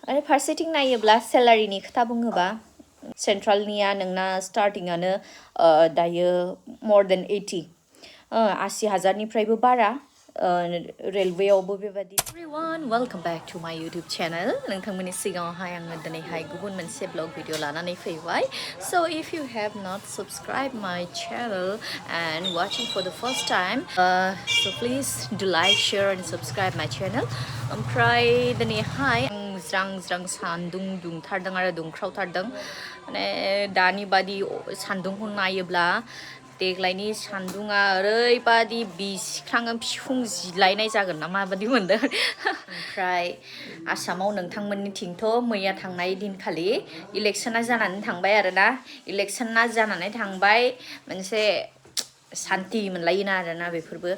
आरो फारसेथिं नायोब्ला सेलारिनि खोथा बुङोबा सेन्ट्रेलनिया नोंना स्टार्टिंआनो दायो more than 80,000निफ्रायबो बारा रेलवेआवबो बेबादि everyone welcome back to my YouTube channel नोंथांमोननि सिगाङावहाय आङो दिनैहाय गुबुन मोनसे ब्लग भिडिअ लानानै फैबाय so if you have not subscribed my channel and watching for the first time so please do like share and subscribe my channel ओमफ्राय दिनैहाय ज्रां ज्रां सान्दुं दुंथारदों आरो दुंख्रावथारदों माने दानि बादि सान्दुंखौ नायोब्ला देग्लायनि सान्दुङा ओरैबादि बिसिख्राङो बिखुं जिलायनाय जागोन ना माबादि मोनदों ओमफ्राय आसामाव नोंथांमोननिथिंथ' मैया थांनाय दिनखालि इलेक्शना जानानै थांबाय आरोना इलेक्शना जानानै थांबाय मोनसे शान्ति मोनलायोना आरोना बेफोरबो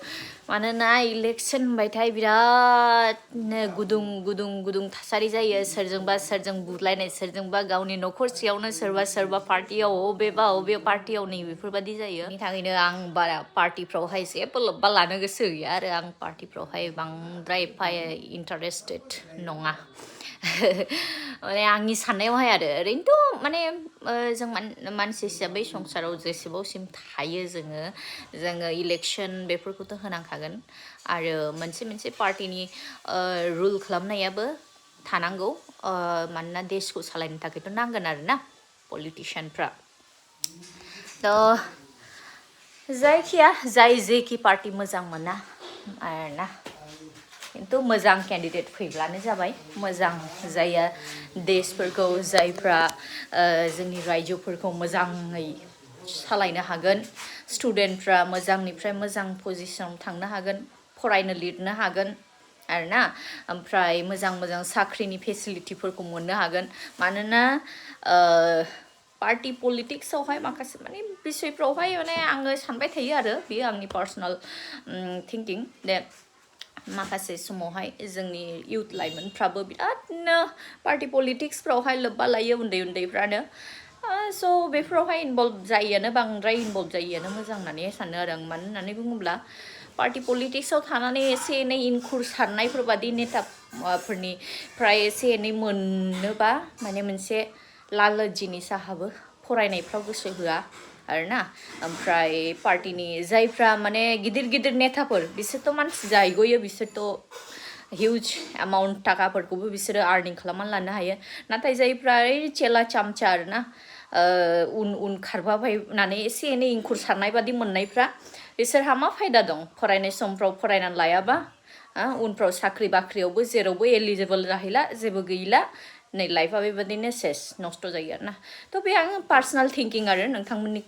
मानोना इलेक्शन होनबाथाय बिरादनो गुदुं गुदुं गुदुं थासारि जायो सोरजोंबा सोरजों बुलायनाय सोरजोंबा गावनि न'खरसेयावनो सोरबा पार्टियाव अबे पार्टियाव नै बेफोरबादि जायो बेनि थाखायनो आं बारा पार्टिफ्रावहाय जेबो लोब्बा लानो गोसो गैया आरो आं पार्टिफ्रावहाय बांद्राय इन्टारेस्टेड नङा माने आंनि साननायावहाय आरो ओरैनोथ' माने जों मानसि हिसाबै संसाराव जेसेबांसिम थायो जोङो इलेक्शन बेफोरखौथ' होनांखागोन आरो मोनसे पार्टिनि रुल खालामनायाबो थानांगौ मानोना देशखौ सालायनो थाखायथ' नांगोन आरोना पलिटिशियानफ्रा थ' जायखिया जाय जेखि पार्टि मोजां मोना आरोना खिन्थु मोजां केन्डिडेट फैब्लानो जाबाय मोजां जाया देशफोरखौ जायफ्रा जोंनि रायजोफोरखौ मोजाङै सालायनो हागोन स्टुडेन्टफ्रा मोजांनिफ्राय मोजां पजिशनाव थांनो हागोन फरायनो लिरनो हागोन आरोना ओमफ्राय मोजां साख्रिनि फेसिलिटिफोरखौ मोननो हागोन मानोना पार्टि पलिटिक्सआवहाय माखासे माने बिसयफ्रावहाय माने आङो सानबाय थायो आरो बेयो आंनि पार्सनेल थिंकिं दे माखासे समावहाय जोंनि इउथ लाइमोनफ्राबो बिरादनो पार्टि पलिटिक्सफ्रावहाय लोब्बा लायो उन्दैफ्रानो स' बेफोरावहाय इनभल्भ जायोआनो बांद्राय इनभल्भ जायोआनो मोजां होननानै सानो आरो आं मानो होननानै बुङोब्ला पार्टि पलिटिक्सआव थानानै एसे एनै इनखुर सारनायफोर बादि नेताफोरनिफ्राय एसे एनै मोननोबा माने मोनसे लालच जिनिसा हाबो फरायनायफ्राव गोसो होआ आरोना ओमफ्राय पार्टिनि जायफ्रा माने गिदिर नेताफोर बिसोरथ' मानसि जाहैगयो बिसोरथ' हिउज एमाउन्ट थाखाफोरखौबो बिसोरो आर्निं खालामनानै लानो हायो नाथाय जायफ्रा चेला चामचा आरोना उन खारबाबायनानै एसे एनै इंखुर सारनाय बादि मोननायफ्रा बिसोरहा मा फायदा दं फरायनाय समफ्राव फरायनानै लायाबा उनफ्राव साख्रि बाख्रियावबो जेरावबो एलिजिबल जाहैला जेबो गैला नै लाइफआ बेबादिनो सेस नस्ट जायो आरोना थ' बे आं पार्सनेल थिंकिं आरो नोंथांमोननि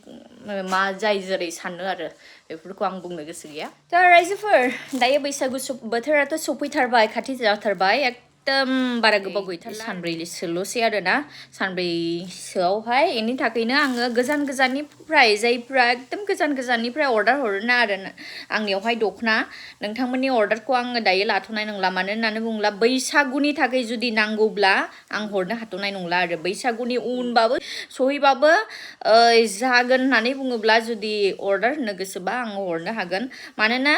मा जाय जेरै सानो आरो बेफोरखौ आं बुंनो गोसो गैया दा रायजोफोर दायो बैसागु बोथोराथ' सफैथारबाय खाथि जाथारबाय एकदम बारा गोबाव गैथारला सानब्रैसोल'सै आरोना सानब्रैसोआवहाय बेनि थाखायनो आङो गोजाननिफ्राय जायफ्रा एकदम गोजाननिफ्राय अर्डार हरोना आरो आंनियावहाय दख'ना नोंथांमोननि अर्डारखौ आङो दायो लाथ'नाय नंला मानो होननानै बुङोब्ला बैसागुनि थाखाय जुदि नांगौब्ला आं हरनो हाथ'नाय नंला आरो बैसागुनि उनबाबो सहैबाबो जागोन होननानै बुङोब्ला जुदि अर्डार होनो गोसोबा आं हरनो हागोन मानोना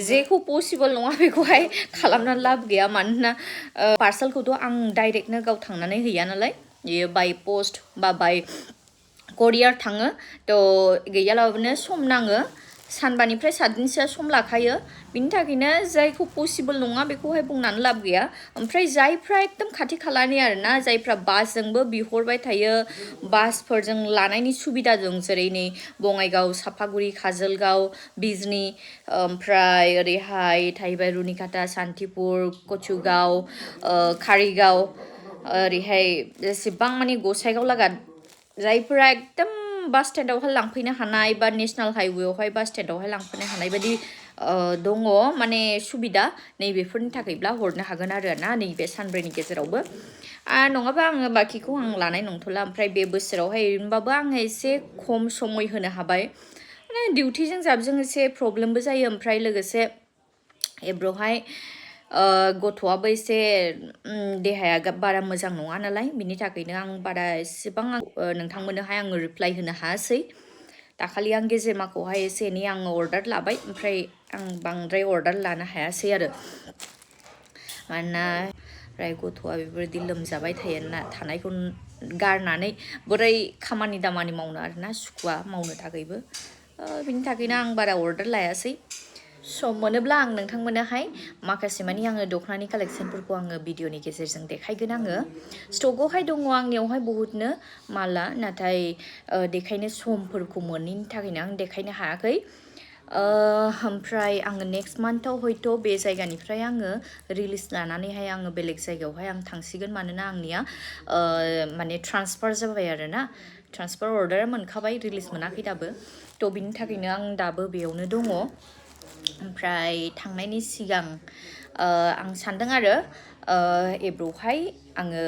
जेखौ पसिबल नङा बेखौहाय खालामनानै लाब गैया मानोना पार्सेलखौथ' आं डाइरेक्टनो गाव थांनानै हैया नालाय बेयो बाय पस्ट बा बाय करियार थाङो थ' गैयालाबानो सम नाङो सानबानिफ्राय 7 दिनसोआ सम लाखायो बिनि थाखायनो जायखौ पसिबल नङा बेखौहाय बुंनानै लाब गैया ओमफ्राय जायफ्रा एकदम खाथि खालानि आरोना जायफ्रा बासजोंबो बिहरबाय थायो बासफोरजों लानायनि सुबिदा दं जेरै नै बङाइगाव सापागुरि काजलगाव बिजनि ओमफ्राय ओरैहाय थाहैबाय रुनिकाटा सान्तिपुर कचुगाव कारिगाव ओरैहाय जेसेबां माने गसाइगाव लागा जायफोरा एकदम बास स्टेन्डआवहाय लांफैनो हानाय बा नेसनेल हाइवेआवहाय बास स्टेन्डआवहाय लांफैनो हानाय बायदि दङ माने सुबिदा नैबेफोरनि थाखायब्ला हरनो हागोन आरो ना नैबे सानब्रैनि गेजेरावबो नङाबा आङो बाखिखौ आं लानाय नंथ'ला ओमफ्राय बे बोसोरावहाय ओरैनोबाबो आङो एसे खम समय होनो हाबाय माने डिउटिजों जाबजों एसे प्रब्लेमबो जायो ओमफ्राय लोगोसे एब्र'हाय गथ'आबो एसे देहाया बारा मोजां नङा नालाय बिनि थाखायनो आं बारा एसेबां नोंथांमोननोहाय आङो रिप्लाय होनो हायासै दाखालि आं गेजेमाखौहाय एसे एनै आङो अर्डार लाबाय ओमफ्राय आं बांद्राय अर्डार लानो हायासै आरो मानोना ओमफ्राय गथ'आ बेफोरबायदि लोमजाबाय थानायखौ गारनानै बोरै खामानि दामानि मावनो आरोना सुखुवा मावनो थाखायबो बिनि थाखायनो आं बारा अर्डार लायासै सम मोनोब्ला आं नोंथांमोननोहाय माखासे मानि आङो दख'नानि कालेक्सनफोरखौ आङो भिडिअनि गेजेरजों देखायगोन आङो स्टकआवहाय दङ आंनियावहाय बहुतनो माला नाथाय देखायनो समफोरखौ मोनैनि थाखायनो आं देखायनो हायाखै ओमफ्राय आङो नेक्स्ट मान्थआव हयथ' बे जायगानिफ्राय आङो रिलिज लानानैहाय आङो बेलेग जायगायावहाय आं थांसिगोन मानोना आंनिया माने ट्रान्सफार जाबाय आरोना ट्रान्सफार अर्डार मोनखाबाय रिलिज मोनाखै दाबो थ' बिनि थाखायनो आं दाबो बेयावनो दङ ओमफ्राय थांनायनि सिगां आं सान्दों आरो एब्र'हाय आङो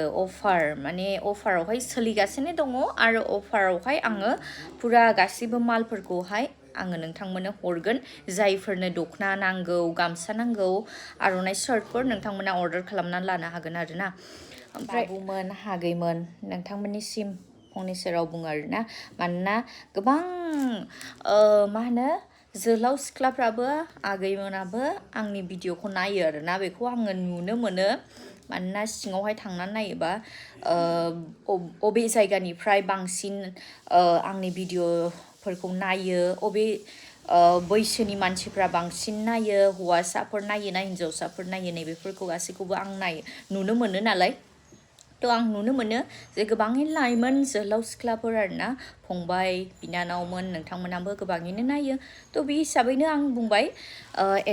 अफारावहाय सोलिगासिनो दङ आरो अफारावहाय आङो पुरा गासिबो मालफोरखौहाय आङो नोंथांमोननो हरगोन जायफोरनो दख'ना नांगौ गामसा नांगौ आर'नाइ शार्टफोर नोंथांमोना अर्डार खालामनानै लानो हागोन आरोना ओमफ्राय बाबुमोन हागैमोन नोंथांमोननिसिम फंनैसो राव बुङो आरोना मानोना गोबां मा होनो जोहोलाव सिख्लाफ्राबो आगैमोनाबो आंनि भिडिअखौ नायो आरोना बेखौ आङो नुनो मोनो मानोना सिङावहाय थांनानै नायोबा अबे जायगानिफ्राय बांसिन आंनि भिडिअफोरखौ नायो अबे बैसोनि मानसिफ्रा बांसिन नायो हौवासाफोर नायो ना हिन्जावसाफोर नायो नैबेफोरखौ गासैखौबो आं नुनो मोनो नालाय थ' आं नुनो मोनो जे गोबाङैनो लाइमोन जोहोलाव सिख्लाफोर आरोना फंबाय बिनानावमोन नोंथांमोनाबो गोबाङैनो नायो थ' बे हिसाबैनो आं बुंबाय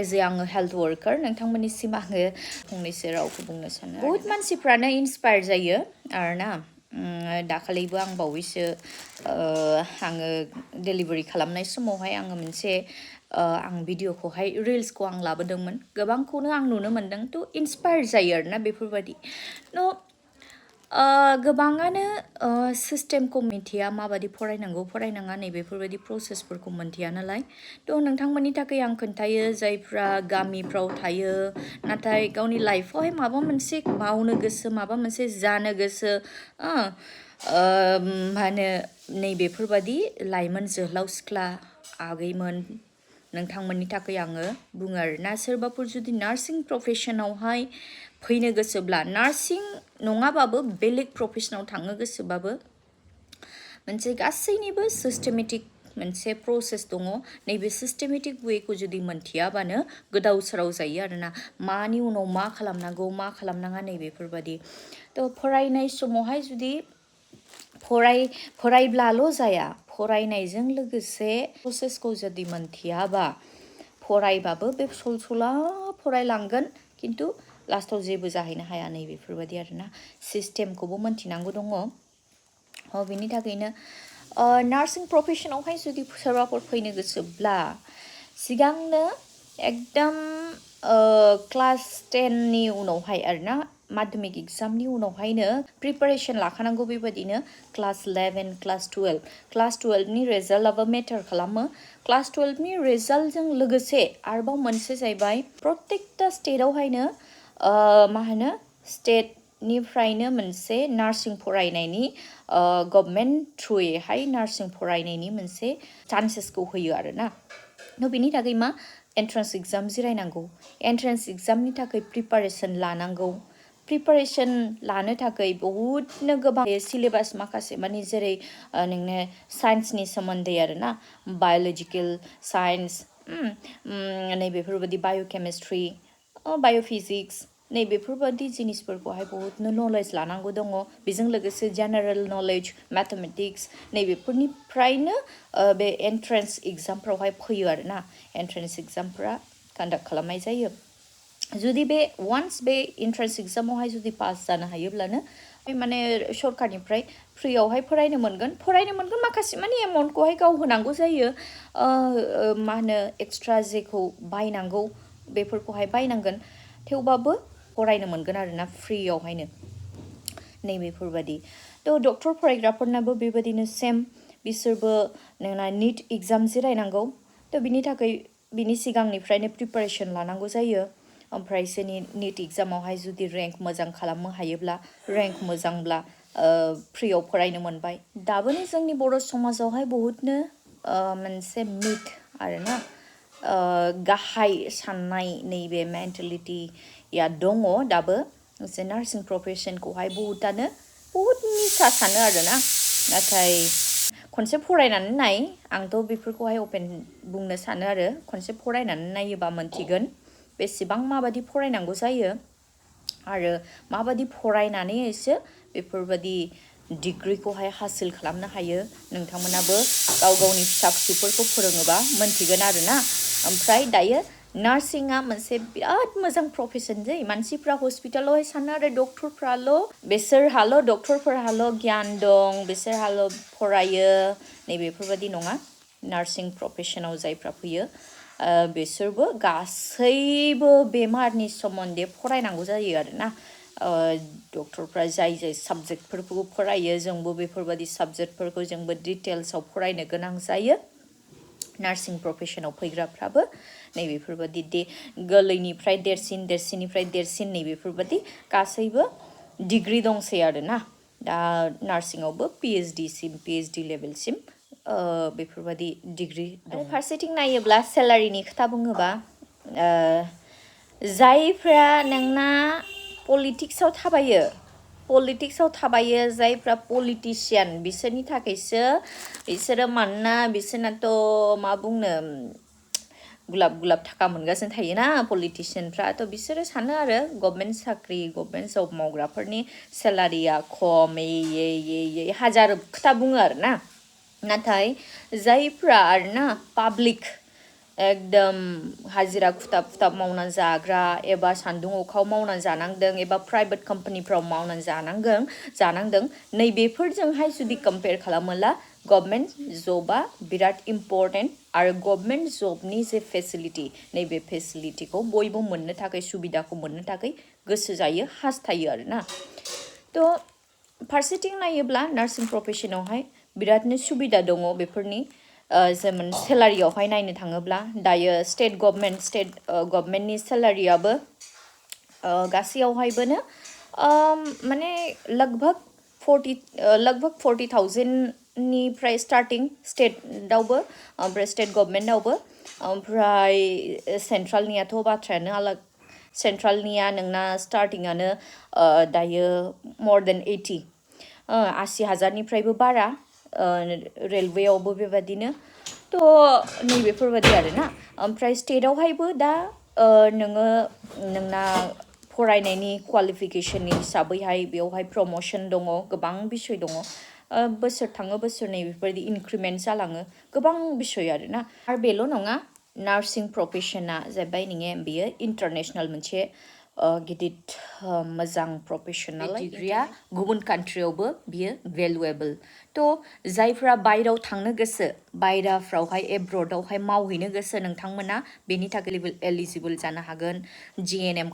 एज ए आङो हेल्थ वर्कार नोंथांमोननिसिम आङो फंनैसो रावखौ बुंनो सानो बहुद मानसिफ्रानो इन्सपायार जायो आरोना दाखालिबो आं बावैसो आङो डेलिभारि खालामनाय समावहाय आङो मोनसे आं भिडिअखौहाय रिल्सखौ आं लाबोदोंमोन गोबांखौनो आं नुनो मोन्दों थ' इन्सपायार जायो आरोना बेफोरबायदि गोबाङानो सिस्टेमखौ मिथिया माबायदि फरायनाङा नैबेफोरबायदि प्रसेसफोरखौ मिथिया नालाय थ' नोंथांमोननि थाखाय आं खोन्थायो जायफ्रा गामिफ्राव थायो नाथाय गावनि लाइफआवहाय माबा मोनसे मावनो गोसो माबा मोनसे जानो गोसो मा होनो नैबेफोरबायदि लाइमोन जोहोलाव सिख्ला आगैमोन नोंथांमोननि थाखाय आङो बुङो आरोना सोरबाफोर जुदि नार्सिं प्रफेसनावहाय फैनो गोसोब्ला नार्सिं नङाबाबो बेलेग प्रफेसनाव थांनो गोसोबाबो मोनसे गासैनिबो सिस्टेमेटिक मोनसे प्रसेस दङ नैबे सिस्टेमेटिक वेखौ जुदि मोनथियाबानो गोदाव सोराव जायो आरोना मानि उनाव मा खालामनांगौ मा खालामनाङा नैबेफोरबायदि थ' फरायनाय समावहाय जुदि फरायब्लाल' जाया फरायनायजों लोगोसे प्रसेसखौ जुदि मोनथियाबा फरायबाबो बे सलसला फरायलांगोन खिन्थु लास्टाव जेबो जाहैनो हाया नैबेफोरबायदि आरोना सिस्टेमखौबो मोनथिनांगौ दङ बेनि थाखायनो नार्सिं प्रफेसनावहाय जुदि सोरबाफोर फैनो गोसोब्ला सिगांनो एकदम क्लास 10नि उनावहाय आरोना माध्यमिक एग्जामनि उनावहायनो प्रिपारेसन लाखानांगौ बेबायदिनो क्लास 11 क्लास 12नि रिजाल्टआबो मेटार खालामो क्लास 12नि रिजाल्टजों लोगोसे आरोबाव मोनसे जाहैबाय प्रत्येकटा स्टेटआवहायनो मा होनो स्टेटनिफ्रायनो मोनसे नार्सिं फरायनायनि गभर्नमेन्ट थ्रुयैहाय नार्सिं फरायनायनि मोनसे चान्सेसखौ होयो आरोना थ' बिनि थाखाय मा एन्ट्रेन्स एग्जाम जिरायनांगौ एन्ट्रेन्स एग्जामनि थाखाय प्रिपारेसन लानांगौ प्रिपारेसन लानो थाखाय बहुतनो गोबां सिलेबास माखासे माने जेरै नोंनो साइन्सनि सोमोन्दै आरोना बाय'लजिकेल साइन्स नैबेफोरबायदि बाय'केमिस्ट्रि बाय'फिजिक्स नैबेफोरबायदि जिनिसफोरखौहाय बहुतनो नलेज लानांगौ दङ बेजों लोगोसे जेनेरेल नलेज मेथामेटिक्स नैबेफोरनिफ्रायनो बे एन्ट्रेन्स एग्जामफ्रावहाय फैयो आरोना एन्ट्रेन्स एग्जामफ्रा कन्डाक्ट खालामनाय जायो जुदि बे वान्स बे एन्ट्रेन्स एग्जामावहाय जुदि पास जानो हायोब्लानो माने सरकारनिफ्राय फ्रियावहाय फरायनो मोनगोन माखासे माने एमाउन्टखौहाय गाव होनांगौ जायो मा होनो एक्सट्रा जेखौ बायनांगौ बेफोरखौहाय बायनांगोन थेवबाबो फरायनो मोनगोन आरोना फ्रियावहायनो नैबेफोरबायदि थ' डक्टर फरायग्राफोरनाबो बेबायदिनो सेम बिसोरबो नोंना निट एग्जाम जिरायनांगौ थ' बिनि थाखाय बिनि सिगांनिफ्रायनो प्रिपारेसन लानांगौ जायो ओमफ्रायसो निट एग्जामावहाय जुदि रेंक मोजां खालामनो हायोब्ला रेंक मोजांब्ला फ्रियाव फरायनो मोनबाय दाबोनो जोंनि बर' समाजावहाय बहुतनो मोनसे मिथ आरोना गाहाय साननाय नैबे मेन्टेलिटिया दङ दाबो जे नार्सिं प्रफेसनखौहाय बहुतानो बहुत निसा सानो आरोना नाथाय खनसे फरायनानै नाय आंथ' बेफोरखौहाय अपेन बुंनो सानो आरो खनसे फरायनानै नायोबा मोनथिगोन बेसेबां माबादि फरायनांगौ जायो आरो माबादि फरायनानैसो बेफोरबादि डिग्रीखौहाय हासिल खालामनो हायो नोंथांमोनाबो गाव गावनि फिसा फिसौफोरखौ फोरोङोबा मोनथिगोन आरोना ओमफ्राय दायो नार्सिंआ मोनसे बिराद मोजां प्रफेसन जै मानसिफ्रा हस्पिटालावहाय सानो आरो डक्टरफ्राल' बिसोरहाल' डक्टरफोरहाल' गियान दं बिसोरहाल' फरायो नैबेफोरबादि नङा नार्सिं प्रफेसनाव जायफ्रा फैयो बिसोरबो गासैबो बेमारनि सोमोन्दै फरायनांगौ जायो आरोना डक्टरफ्रा जाय जाय साबजेक्टफोरखौ फरायो जोंबो बेफोरबादि साबजेक्टफोरखौ जोंबो डिटेल्सआव फरायनो गोनां जायो नार्सिं प्रफेसनाव फैग्राफ्राबो नैबेफोरबादि गोरलैनिफ्राय देरसिननिफ्राय देरसिन नैबेफोरबादि गासैबो डिग्री दंसै आरोना दा नार्सिंआवबो पिएइचडि लेभेलसिम बेफोरबादि डिग्री दं फारसेथिं नायोब्ला सेलारिनि खोथा बुङोबा जायफ्रा नोंना पलिटिक्सआव थाबायो जायफ्रा पलिटिशियान बिसोरनि थाखायसो बिसोरो मानोना बिसोरनाथ' मा बुंनो गुलाब थाखा मोनगासिनो थायोना पलिटिशियानफ्रा थ' बिसोरो सानो आरो गभर्नमेन्ट जब मावग्राफोरनि सेलारिया खम हाजार खोथा बुङो आरोना नाथाय जायफ्रा आरोना पाब्लिक एकदम हाजिरा खुथाब मावनानै जाग्रा एबा सान्दुं अखायाव मावनानै जानांदों एबा प्राइभेट कम्पानिफ्राव मावनानै जानांदों नैबेफोरजोंहाय जुदि कम्पेयार खालामोला गभर्नमेन्ट जबा बिराद इम्परटेन्ट आरो गभर्नमेन्ट जबनि जे फेसिलिटि नैबे फेसिलिटिखौ बयबो मोननो थाखाय सुबिदाखौ मोननो थाखाय गोसो जायो हास्थायो आरोना थ' फारसेथिं नायोब्ला नार्सिं प्रफेसनावहाय बिरादनो सुबिदा दङ बेफोरनि जेमोन सेलारियावहाय नायनो थाङोब्ला दायो स्टेट गभर्नमेन्टनि सेलारियाबो गासैयावहायबोनो माने लगभग 40,000निफ्राय स्टार्टिं स्टेटआवबो ओमफ्राय स्टेट गभर्नमेन्टआवबो ओमफ्राय सेन्ट्रेलनियाथ' बाथ्रायानो आलादा सेन्ट्रेलनिया नोंना स्टार्टिंआनो दायो more than 80,000निफ्रायबो बारा रेलवेआवबो बेबादिनो थ' नैबेफोरबादि आरोना ओमफ्राय स्टेटआवहायबो दा नोंना फरायनायनि क्वालिफिकेशननि हिसाबैहाय बेवहाय प्रमोशन दङ गोबां बिसय दङ बोसोर थाङो बोसोरनै बेफोरबायदि इनक्रिमेन्ट जालाङो गोबां बिसय आरोना आरो बेल' नङा नार्सिं प्रफेसना जाहैबाय नोङो बेयो इन्टारनेसनेल मोनसे गिदिर मोजां प्रफेसनेल डिग्रीया गुबुन कान्ट्रियावबो बियो भेलुएबल थ' जायफ्रा बायराव थांनो गोसो बायराफ्रावहाय एब्रडावहाय मावहैनो गोसो नोंथांमोना बेनि थाखाय एलिजिबल जानो हागोन जिएनएम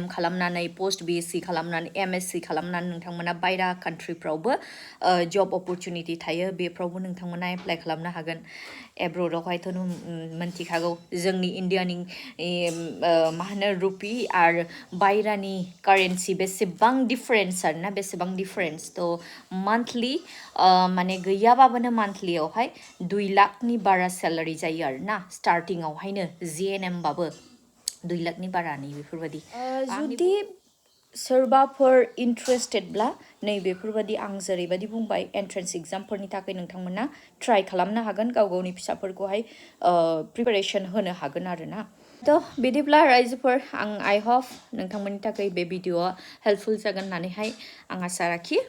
खालामनानै पोस्ट बिएससि खालामनानै एमएससि खालामनानै नोंथांमोना बायरा कान्ट्रिफ्रावबो जब अपरचुनिटि थायो बेफ्रावबो नोंथांमोना एप्लाइ खालामनो हागोन एब्रडावहायथ' मोनथिखागौ जोंनि इन्डियानि मा होनो रुपि आरो बायरानि कारेन्सि बेसेबां डिफारेन्स आरोना बेसेबां डिफारेन्स थ' मान्थलि माने गैयाबाबोनो मान्थलियावहाय 2 लाखनि बारा सेलारि जायो आरोना स्टार्टिंआवहायनो जिएनएमबाबो 2 लाखनि बारानि बेफोरबादि जुदि सोरबाफोर इन्ट्रेस्टेडब्ला नैबेफोरबादि आं जेरैबादि बुंबाय एन्ट्रेन्स एग्जामफोरनि थाखाय नोंथांमोना ट्राइ खालामनो हागोन गाव गावनि फिसाफोरखौहाय प्रिपारेसन होनो हागोन आरोना थ' बिदिब्ला रायजोफोर आइ होप नोंथांमोननि थाखाय बे भिडिअआ हेल्पफुल जागोन होननानैहाय आं आसा राखियो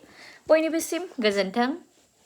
बयनिबोसिम गोजोन्थों